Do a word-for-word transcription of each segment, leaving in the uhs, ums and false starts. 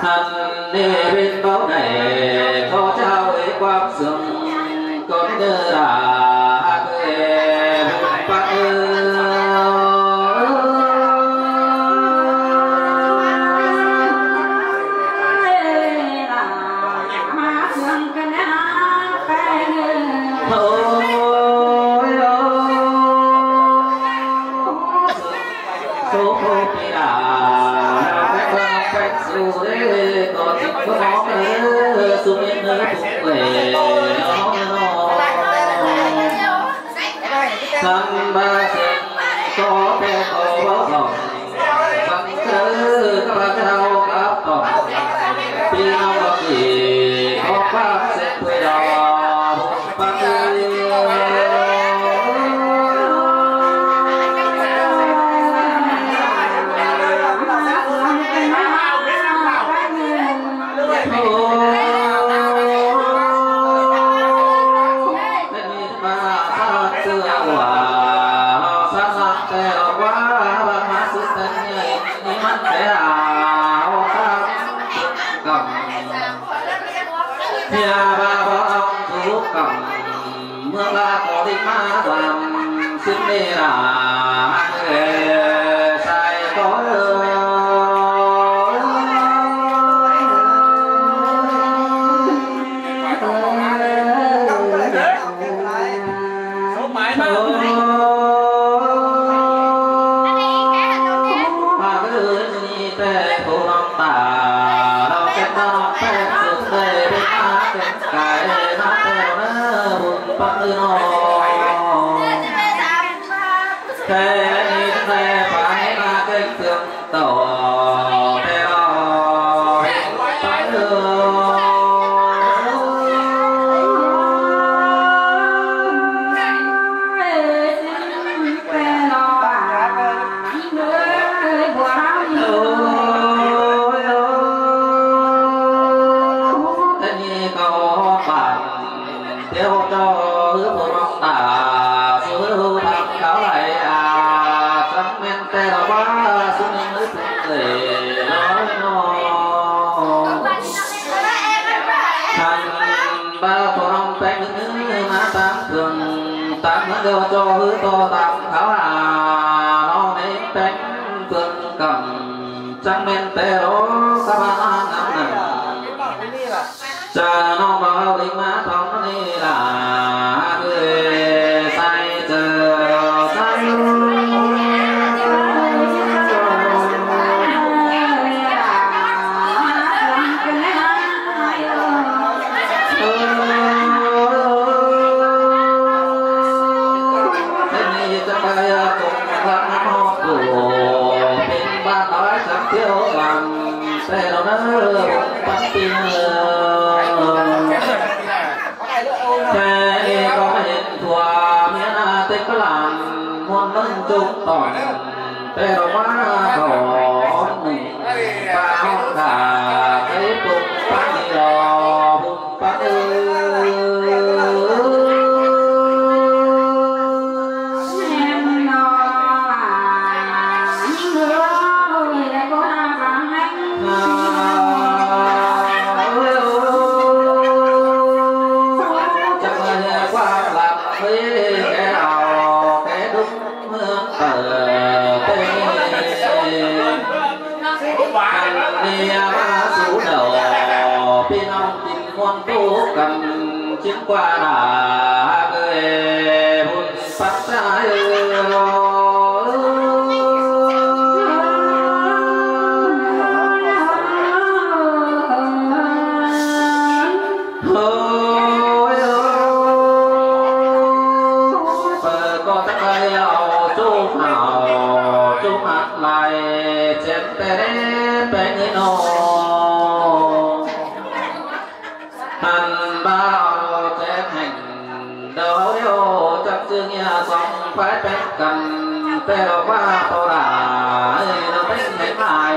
Hăn nê bên báu nảy, có chao ế quang sương, con đơ đà, hắc ế, bụt bát ế. Thôi, số phô pì đà, phép băng phép su đế, có chịu có món ế, su miên ế, phúc quệ, nó nó. Săn ba sên, so pe tô bó sòng, săn chớ, các bác chào, các tổng, pi nong bác kì, có bác sên quê đỏ, bác kì. Mưa la có đi ma làm xin đi là sai có. Theo cho hứa phù mong tả, sư hứa tham khảo lại à, sắm men tê là quá, sư nên hứa phù tể nói no. Thằng ba phù mong tánh hứa má tám phường, tám hứa cho hứa to tám khảo à, nó nên tánh phường cẩm, sắm men tê lố, sắm ăn ăn ăn ăn. Chà nong bá vinh mã thong ni là người sai chư sai. Thế này chắc phải cùng lắm họp của bên ba nói chẳng thiếu làm. Tê lo nơ bông bắn tin lơ. Tê có hiện thua miễn a tê có làm muôn nâng chung tổng. Tê lo má thỏ nụ ba hông thả tê bông bắn đi lo bông bắn ư. Pi nong kin muôn tu căn chính qua đà người hôn. Sắp sai. Hơi ơi. Pơ có tắc ai ao chúc hào chúc hạt lai chén tê đế bánh nô. Hăn bao chết hành đấu điêu chắc chư nghĩa sống phải pet cần tê đầu qua tô đà. Nó tính đến mai.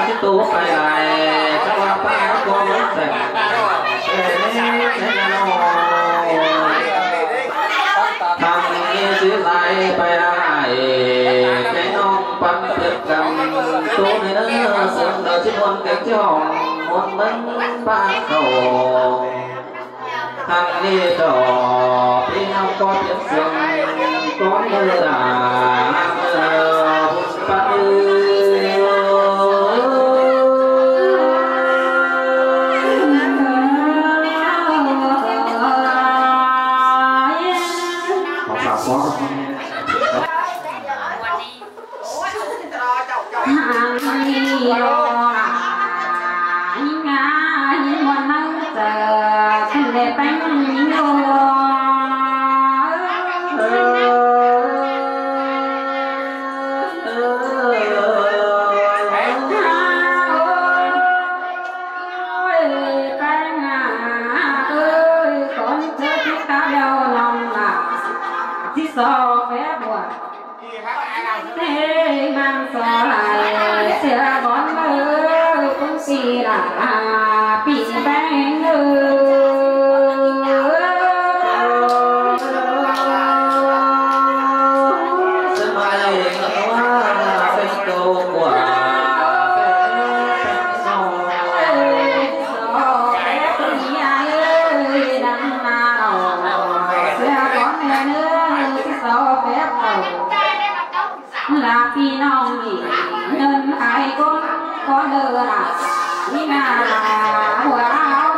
ꞌchí tô pay lai, chắng ꞌva ꞌpá ꞌcọ ꞌmắn sẻng. Ê, ê, ê, ê, ê, ê. Thăng ꞌnị ꞌchí lai pay lai, ꞌchái ꞌnọng păn tiệp căn, tô ꞌnị ꞌnớ, sớm đaư ꞌchí ꞌmuôn kéng ꞌchí hỏng, ꞌmuôn ꞌmắn ꞌpá khảu. Thăng ꞌnị ꞌchọ, ꞌpi ꞌnọng ꞌcọ piến sương, ꞌcốn ꞌmưa đa, ꞌmưa đa, ꞌpá ư. Tí so phép bùa. Thế mang so lại sẽ bón mơ cũng xì là bị bén ư. Là phi nong nghỉ ngân hai con con đơ là đi là hùa áo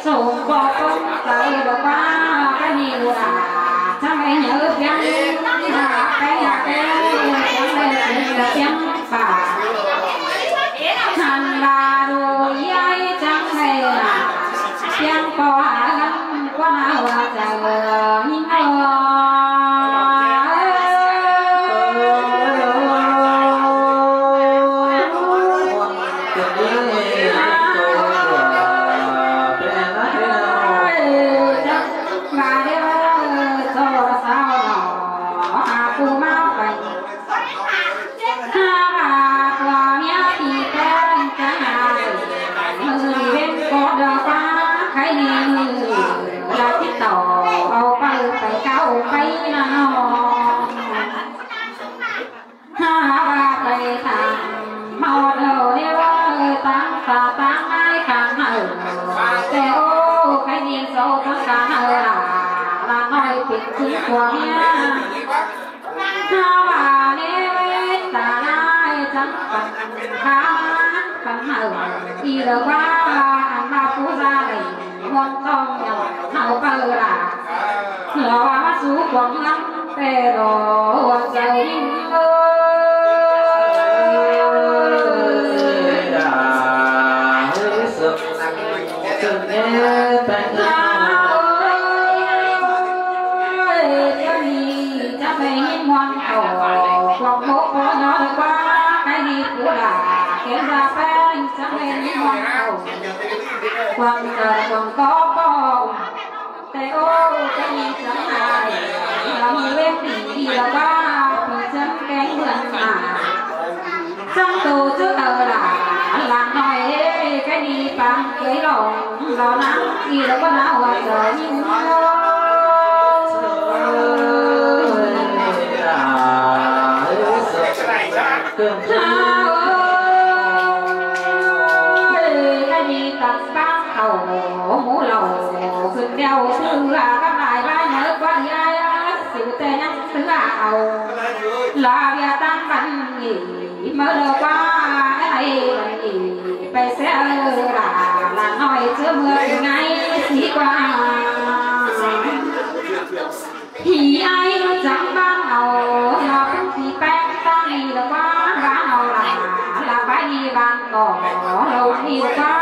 Sống có công tử được qua cái gì là chẳng lẽ nhớ tiếng, cái nhà cái tiếng lên là tiếng bà. Thằng bà đùa dai chẳng lẽ là tiếng có gắn qua nào là chẳng nhìn Ha ha ba tay thang mau đầu đeo ơi, tang ta tang ai khang hở. Tê ô cái gì sâu tang khang hở là, là nói tình cứ của nha. Ha ba đeo ơi, ta lai chẳng cần khang khang hở. Đi lơ qua ăn ba phú gia đình. Muôn tông nhằm hậu bờ là lo má sú cuồng lắm tê đồ hùa dầu in ơi. Ơi, cái gì chắc phải nhìn muôn khổ, cuồng bố có nói qua, cái gì cũng là, cái ra phải chắc phải nhìn muôn khổ. Cuồng trời cuồng có có. Tê ô, tê ni chấm hài, lòng lên đi đi là ba, phi chấm kén vườn mà. Chấm tô chứ tờ là, là nói ê, cái đi pang cái lòng, lo lắng đi là con áo hoa cờ nhìn nhớ. Ơi, cái đi tặng bác khẩu, mũ lẩu, sừng đeo, sừng là các loại ba nhớ quán yai, sự tê nhắc sừng là ẩu. Là bia tăng bắn nghỉ, mơ lơ qua, ai bắn nghỉ, bay xe là, là nói chưa mưa thì ngày xí qua. Hỉ ai ꞌnụ chắng ꞌván au, ꞌlạ ꞌpứng phi ꞌpéng ꞌtáng đi ꞌlạ ꞌquá, ꞌván au ꞌlạ, ꞌlạ bái đi ꞌván ꞌcọ, ꞌlạ đi ꞌlạ ꞌquá.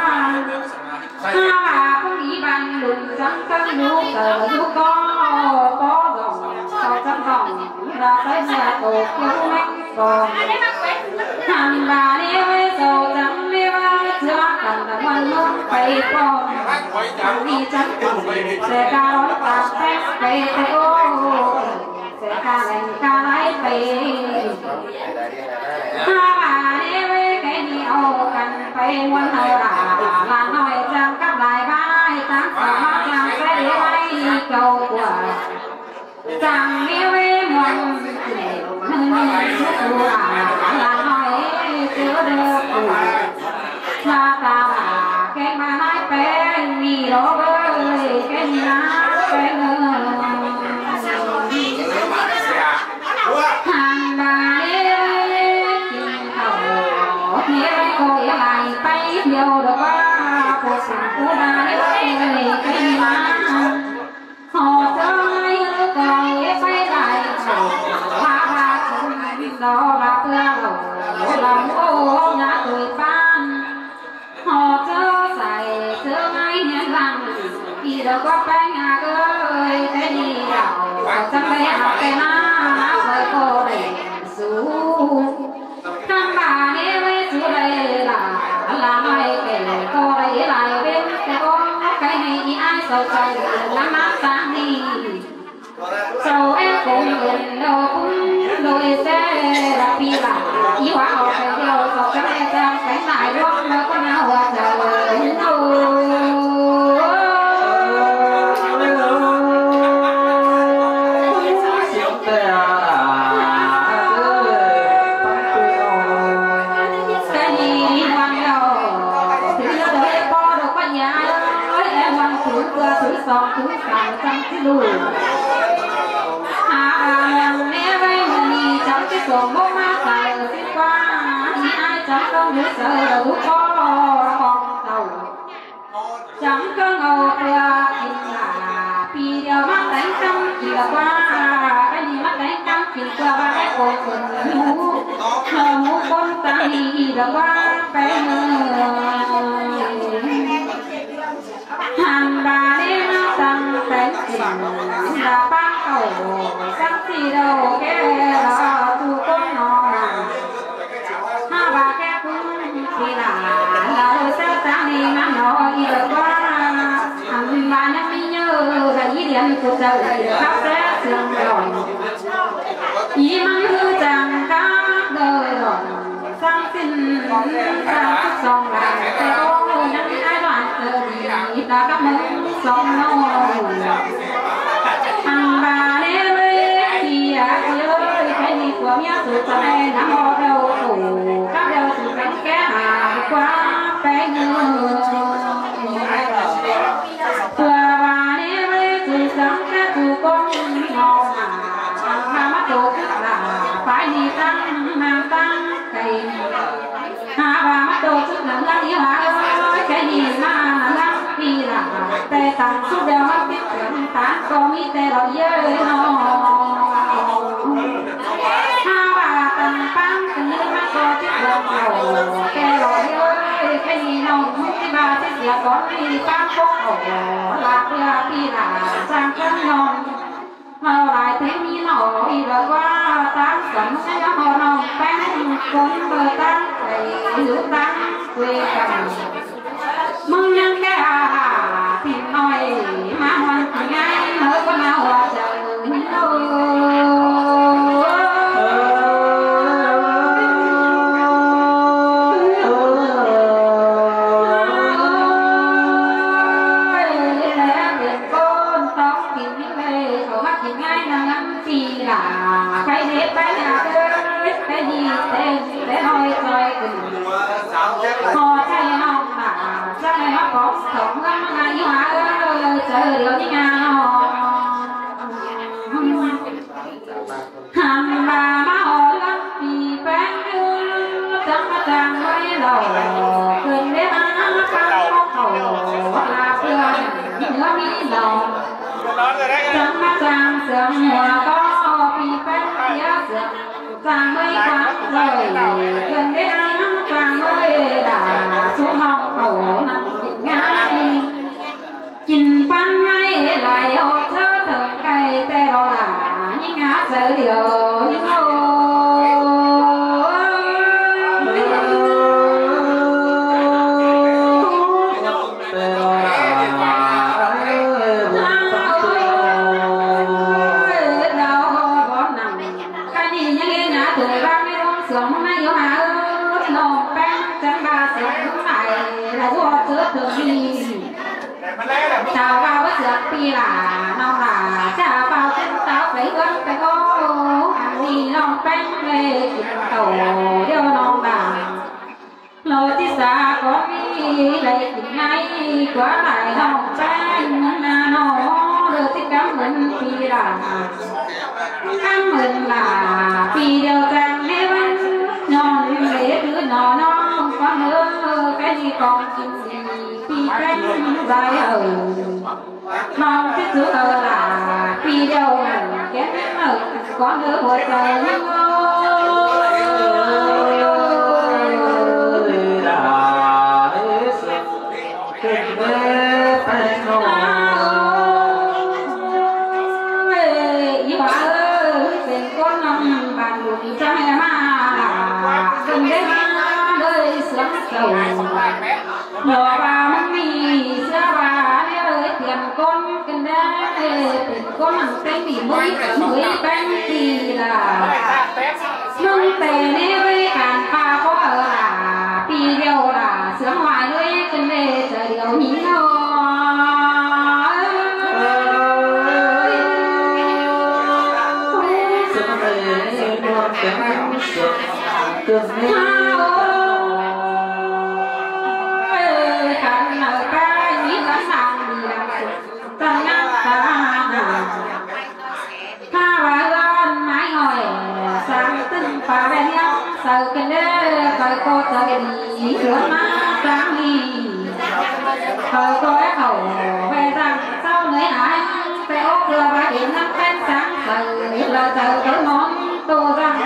ꞌHa ꞌva ꞌpứng đi ꞌván lun chắng ꞌcắng lú, ꞌcọ lú ꞌcọ, ꞌpó dỏng, sau chắng dỏng, ꞌlạ sáy ꞌmưa tô kiêu ꞌmếng dỏng. Hăn ꞌva ꞌnị ꞌvới sau chắng ꞌmí ꞌva, ꞌchưa căn ꞌlạ ꞌmuôn ꞌmướng pay ꞌpó. Chắng đi chắng tủm, ꞌsẹ ꞌca lón tang ꞌpéng pay tê ꞌô. ꞌSẹ ꞌca leng ꞌca lai pay. ꞌHa ꞌva ꞌnị ꞌvới ꞌkái đi au căn pay ꞌmuôn au ꞌlạ, ꞌlạ ꞌnọi chắng cắp lai ꞌvái, chắng sau ꞌmá chắng ꞌsé đi lai đi câu ꞌcua. Chắng ꞌmí ꞌvới ꞌmuôn, ꞌmướng ꞌmướng sú sú ꞌlạ, ꞌlạ ꞌnọi ꞌchớ đơ ꞌcua. ꞌLạ ta ꞌlạ ꞌkén ꞌmá lai ꞌpéng ꞌnị ꞌlô ꞌvới, ꞌkén ꞌmá ꞌpéng ꞌnị. Hăn ꞌva ꞌnị kin khảu, ꞌnị ꞌcọ lai pay điêu đa ꞌva, ꞌpộ sửng ꞌcú ꞌva ꞌnị ꞌkén ꞌmá. Hảư ꞌchớ ꞌnị ꞌcọ pay lai khảu, ꞌva ꞌva chun đo ꞌva ꞌpưa lảu, lăm ꞌô nhá tui ꞌpán. Hảư ꞌchớ sai ꞌchớ ꞌnị hiên lăng, đi đa ꞌquá ꞌpéng ꞌnị ới, ꞌtẹ đi đảo, chắng đảy ꞌhặc ꞌtẹ ꞌná, ꞌnớ ꞌvới ꞌcọ đảy sú. Căn ꞌva ꞌnị ꞌvới sú đảy ꞌlạ, ꞌlạ ꞌnọi kẻ ꞌcọ đảy lai ꞌvến, ꞌtẹ ꞌcọ ꞌkhạy ꞌnị ꞌí ai sau chắng, ꞌnắm ꞌnắm chắng ꞌnị. Sau é cúng ꞌvến đô cúng đôi ꞌsé, ꞌlạ phi ꞌlạ, ꞌí ꞌva au pay điêu, sau chắng é chắng pay lai ꞌluống, ꞌmưa ꞌcọ ꞌná ꞌhua chaư ꞌnị. Chắng ꞌcắng au ꞌpưa kin ꞌlạ, phi điêu ꞌmá téng ꞌcắm kin ꞌlạ ꞌquá, ꞌkái đi ꞌmá téng ꞌcắm kin ꞌpưa ꞌva é ꞌcốn ꞌcốn ꞌmú, ꞌhơ ꞌmú ꞌcốn ta đi ꞌlạ ꞌquá, pay ꞌnị. Hăn ꞌva ꞌnị ꞌmá chắng téng kin, ꞌlạ ꞌpá khảu, chắng ꞌsị đô ké ꞌlạ ꞌchu ꞌcốn ꞌnọ. ꞌHa ꞌva ké ꞌcốn ꞌpi ꞌlạ, ꞌlạ ꞌlụk ꞌsớ chắng ꞌnị ꞌmá ꞌnọ ꞌnị ꞌlạ ꞌquá. Hăn ꞌva ꞌnhắng ꞌmí ꞌnhớ ꞌva ꞌí điên ꞌcú chaư ꞌlạ khắp ꞌsé sương đỏng. ꞌI ꞌmắn ꞌhứ chắng khắp đơ đỏng, chắng ꞌsịn, chắng súc song lai, ꞌtẹ ꞌcọ ꞌnhắng ꞌmí ai ꞌván chaư đi, ꞌlạ khắp ꞌmướng song ꞌnọ. Hăn ꞌva ꞌnị ꞌvới, ꞌpi ꞌa ꞌới, ꞌkái đi ꞌcua ꞌmía sú chắng ꞌnị ꞌnắm ꞌmo điêu ꞌcọ, cắp điêu sú chắng ké hả ꞌquá pay ꞌnị. ꞌPưa ꞌva ꞌnị ꞌvới, sú chắng ké sú ꞌcốn ꞌnọ hả, hăn ꞌva ꞌmá tô chức ꞌlạ, pay ꞌnị ꞌtáng ꞌmá ꞌtáng cay. Hả ꞌva ꞌmá tô chức ꞌlạ ꞌngớn ꞌnị hả ới, ꞌkái ꞌnị ꞌmá ꞌngớn ꞌpi ꞌlạ, ꞌtẹ tẳng sú điêu ꞌmá pít ꞌcốn táng ꞌcọ ꞌmí ꞌtẹ lỏ ꞌới ꞌnọ. Hả ꞌva tẳng ꞌpáng tẳng ꞌnị ꞌmá tô chức ꞌlạ ꞌcọ, ꞌtẹ lỏ ꞌới, ꞌkái ꞌnị ꞌnọng ꞌmí ꞌva sít sia cón ꞌmí ꞌpáng cốc ꞌcọ, ꞌlạ ꞌpưa ꞌpi ꞌlạ chắng ꞌcắng ꞌnọng. ꞌHáu lai théng ꞌmí ꞌnọ ꞌnị ꞌlạ ꞌquá, táng sắm ꞌsớ ꞌhọ ꞌnọng ꞌpéng ꞌcốn ꞌmưa táng cay, hứu táng quê căn. ꞌMướng ꞌnhắng ké hả, ꞌpi ꞌnọi, ꞌmá ꞌmuôn kin ꞌngai, ꞌmưa ꞌcọ ꞌná ꞌhua chaư ꞌnị. Ơi, ꞌlẹ pên ꞌcốn tóng kin ꞌnị ꞌlẹ, khảu ꞌmá kin ꞌngai ꞌnăng ꞌnặn ꞌpi ꞌlạ, pay đế pay ꞌnạ ới, pay đi pay, pay ꞌnọi ꞌchoi kin. Khảu ꞌchái ꞌnọng ꞌnạ, chắng ꞌnị ꞌmá póng sỏng ꞌmướng ꞌnặn ꞌnị hả ới, chaư điêu ꞌnị ꞌnạ ꞌnọ. Hăn ꞌva ꞌmá ꞌhọ ꞌlắm ꞌpi ꞌpéng ꞌnị, chắng ꞌmá chang ꞌmới lỏ, ꞌcứn đế ꞌmá ꞌpáng cốc ꞌcọ, ꞌlạ ꞌpưa ꞌnhắng ꞌmí lỏ. Chắng ꞌmá chang Sương mùa có phi phép phía sương, sang mới tháng rồi, gần đến tháng sang mới đã xuống hồng khẩu nắng ngã đi. Chín pán ngay lại ô chớ thơm cay tê lo là những ngã sớ điều những ô. Chào bao bác sướng phi là nong là chào bao chân táo phải hướng phải ô ăn đi nong bánh lê chín cầu điêu nong là. Lô tí xa có mi lạy kính ngay, quá lại lòng bánh nà nô, lô tí cắm mướn phi là. Cắm mướn là phi điều trang nê văn, nhọn lễ thứ nó nó, con hứa cái gì con kính gì, phi bánh dài ở. Mong chứ cứ ở là phi điều là cái ở, con hứa hùa trời những ô. Ôi, ý hóa ơi, tên con năm bạn bụi trai mà, đừng đến đời sướng sầu. Nó ba măng mì sứa ba nê ơi, tiền con kinh đế, tiền con nặng tên bị mũi, mũi bánh gì là. Mưng tê nê với càn pha có ở là, pi điêu là sướng hoài lưới kinh đế, trời điêu nhí nó. Ôi, khăn nở ba nhí lắm nặng đi lắm. Tao ngắm ta nà. Tha ba gơn mái ngồi, sáng tưng pha bé hiếng, sờ kênh đê, sờ cô sờ đi, sướng má sáng đi. Sờ cô é khẩu, bé răng, sau người hái, bé ốp đưa ba đến năm phen sáng, sờ, lờ sờ, tớ món, tô răng.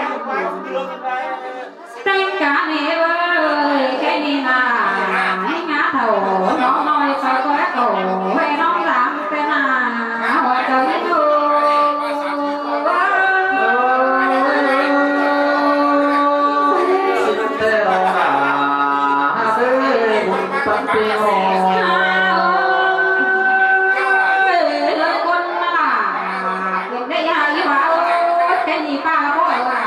Tên cá nê ơi, cái đi mà, ngã thầu, nó nói sao có ác khổ, hay nó dám tên à, hỏi trời hết rồi. Ôi, lơ con mà, cái đi hả, cái gì ba có là,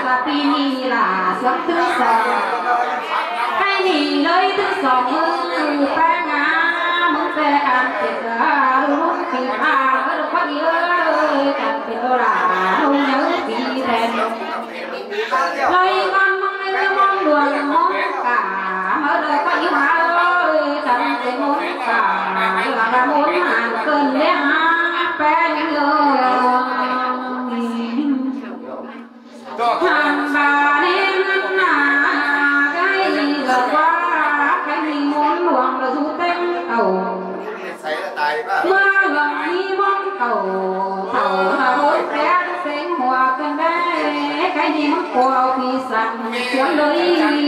là pi ni là sớm thứ sáu. Cái gì lơi thứ sáu, ba ngã, mong bé ăn tết, à, mong pi ba, mơ được có gì ơi, ăn tết đó là, mong nhớ pi đèn. Lơi con mong ơi, mong đuổi, mong cả, mơ được có gì mà ơi, ăn tết mong cả, là, là mong ăn cơn đêm, bé nhớ. Hàn bà nên ngân nà, cái gì lỡ qua, cái gì muốn luồng lỡ du tên ẩu. Mơ luồng đi mong ẩu, ẩu là bốn bé, tên mùa cơn bé, cái gì mong qua phi sẵn, tiếng đôi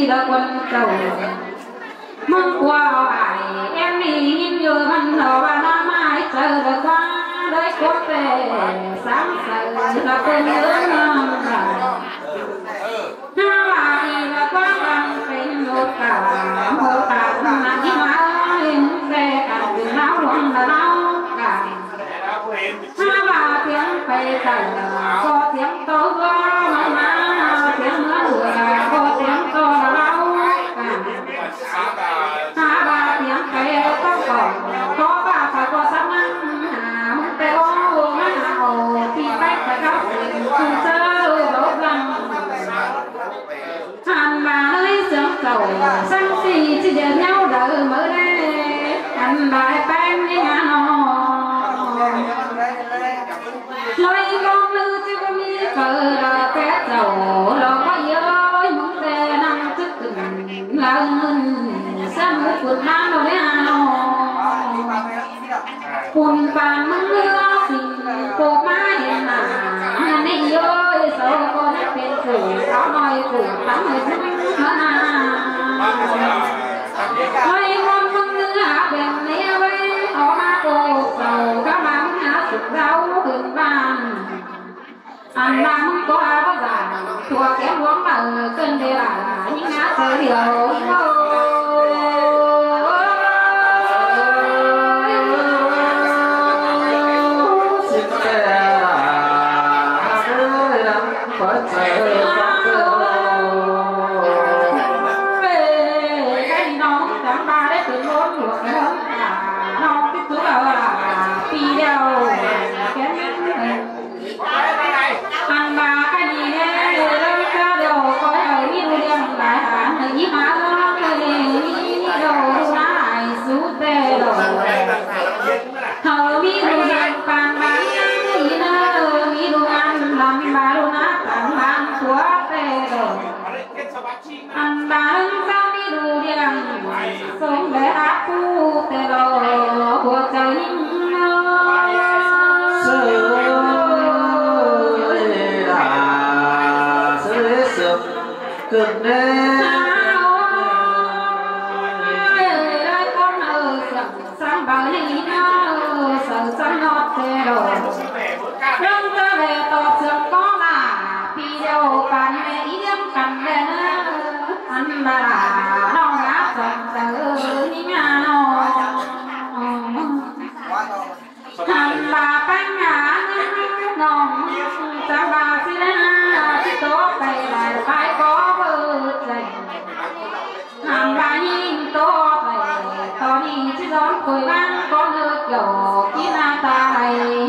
lỡ quần trầu. Mong qua ai, em đi nhìn vừa hẳn lỡ và nó mãi chờ đợi qua, đợi qua về, sáng sớm là quên nhớ non là. Nó là đi là qua bằng tình một cả, một cả là đi mãi, về cả tình áo luôn là áo cả. Há ba tiếng pay tàu, có tiếng tàu gió, má má, tiếng mưa lùa, có tiếng to là lau cả. Há ba tiếng pay tàu cỏ, có ba phải có sắp nắng, hà mông tê ô, má hà ô, thì bách phải khóc, cùng sơ, bố găng. Hàn bà ơi sướng cầu, sáng xì chỉ giờ nhau đợi mới đây. Hàn bà ơi bánh đi ngã nò. Lối con nữ chứ có mi cờ là té chầu, lo có ơi mong tê năng chức từng là ngân. Sáng mũ quần áo nó đeo. Phun bàn mưng lứa xì, cô má ꞌpứng ꞌvan. Ăn ꞌva ꞌmứng ꞌcọ báu dản, ꞌtua kém luống ꞌmự ꞌcợn đé lả, ꞌnhính ꞌná ꞌtẹ điêu. Ăn ꞌva ꞌcọ đi ꞌnị, ꞌlới ꞌcọ điêu ꞌcọ hảư ꞌmí ꞌlu ꞌliệng lai hả, hảư ꞌmí hả ꞌlới ꞌcọ đi, ꞌmí ꞌlu ꞌnạ ải sú ꞌtẹ ꞌlới. Hảư ꞌmí ꞌlu ꞌliệng pang ban ꞌnị ꞌnớ, ꞌmí ꞌlu ăn lăm ba ꞌlu ꞌnạ pang ban ꞌtúa ꞌtẹ ꞌlới. Ăn ꞌva ꞌhưng ꞌchá ꞌmí ꞌlu ꞌliệng, sống bé hák ꞌcú ꞌtẹ ꞌlới, hua chaư ꞌnhính ꞌnớ. Sơ ơi hả, sơ sớm cơn đêm. Hả ơi, ơi con ơi, sớm sớm báu ꞌnị ꞌnớ, sớm sớm ꞌnọt ꞌtẹ ꞌlới. ꞌLống ꞌtẹ ꞌlới ꞌtọ sớm ꞌcọ lả, ꞌpi điêu păn ꞌmẹ í ꞌliếng căn ꞌlới ꞌnớ. Ăn ꞌva lả ꞌnọng ngá sớm sớm ꞌnị ngá ꞌnọng. Ăn ꞌva ꞌpéng ngá ꞌnọng, sớm ꞌva ꞌsứ ꞌnạ, ꞌsứ ꞌtố pay lai pay ꞌcọ báu chaư. Ăn ꞌva ꞌnhính ꞌtố pay, ꞌto ꞌnị ꞌchí dón khối ꞌváng ꞌcọ ꞌnớ kiểu kin ꞌnạ ta lai.